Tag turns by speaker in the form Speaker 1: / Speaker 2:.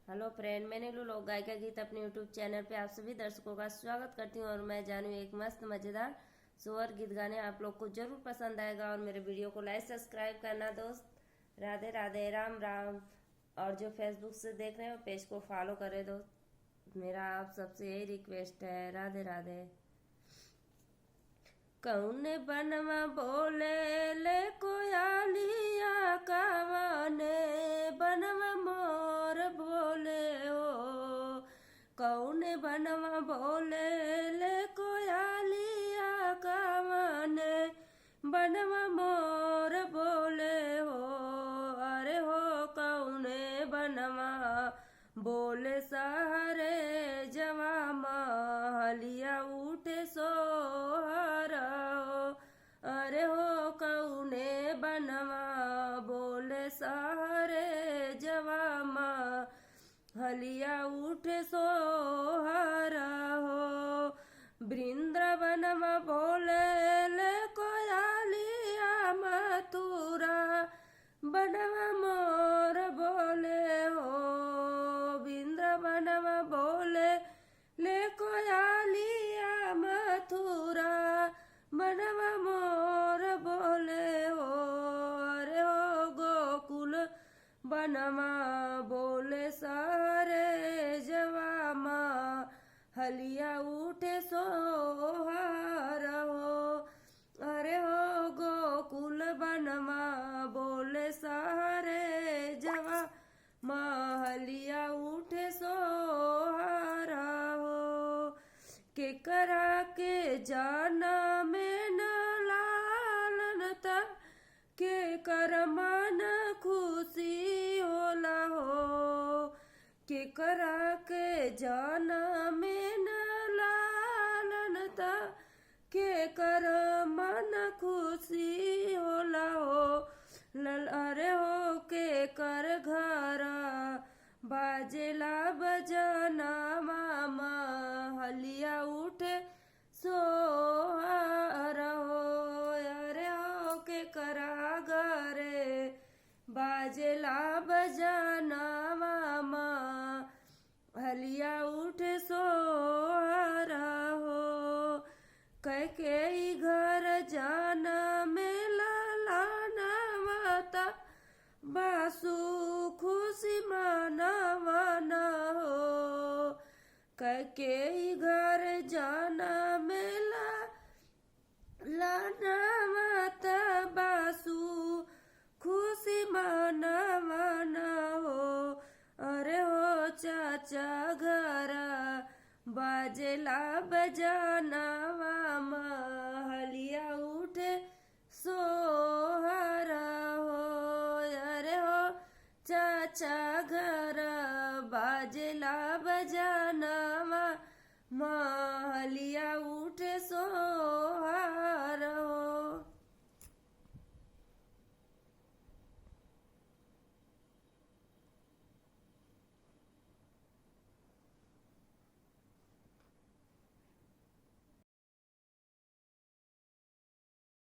Speaker 1: Hello friend, मैंने लोक गायिका गीत अपने यूट्यूब चैनल पे आप सभी दर्शकों का स्वागत करती हूँ। और मैं जानू एक मस्त मज़ेदार सोहर गीत गाने आप लोग को जरूर पसंद आएगा। और मेरे वीडियो को लाइक सब्सक्राइब करना दोस्त। राधे राधे, राम राम। और जो फेसबुक से देख रहे हैं पेज को फॉलो करें दोस्त। मेरा आप सबसे यही रिक्वेस्ट है। राधे राधे। कौन बनवा बोले ले कोयालिया, कवने बनवा मोर बोले हो। कौन बनवा बोले ले कोयालिया, कवने बनवा मोर बोले हो। अरे हो कौने बनवा बोले सहरे जवा महलिया उठे सोहर हो। अरे हो कौने बनवा बोले सहरे जवा महलिया उठे सोहर हो। वृंदावनमा बोले ले कोयालिया, मथुरा बनवा मोर बोले हो। वृंदावनमा बोले ले कोयालिया, मथुरा बनवा मोर बोले हो। अरे हो गोकुल बनवा बोले सारे जवा हलिया उठे सोहार हो। अरे हो गोकुल बनवा बोले सारे जवा महलिया उठे सोहार हो। के करा के जाना में न लालन ता, के कर मन खुशी होला हो। के करा के जाना में न लालन ता, के कर मन खुशी होला हो। लल अरे हो के कर घर बाजेला बजाना मामा हलिया उठे सोहार हो। अरे हो के करा घरे बाजेला बजाना मामा हलिया उठे सोहार हो। कह के घर जाना मेला लाना माता बासु खुशी माना माना हो। कह के घर जाना मेला लाना माता बासु खुशी माना माना हो। अरे हो चाचा घर बाजेला बजाना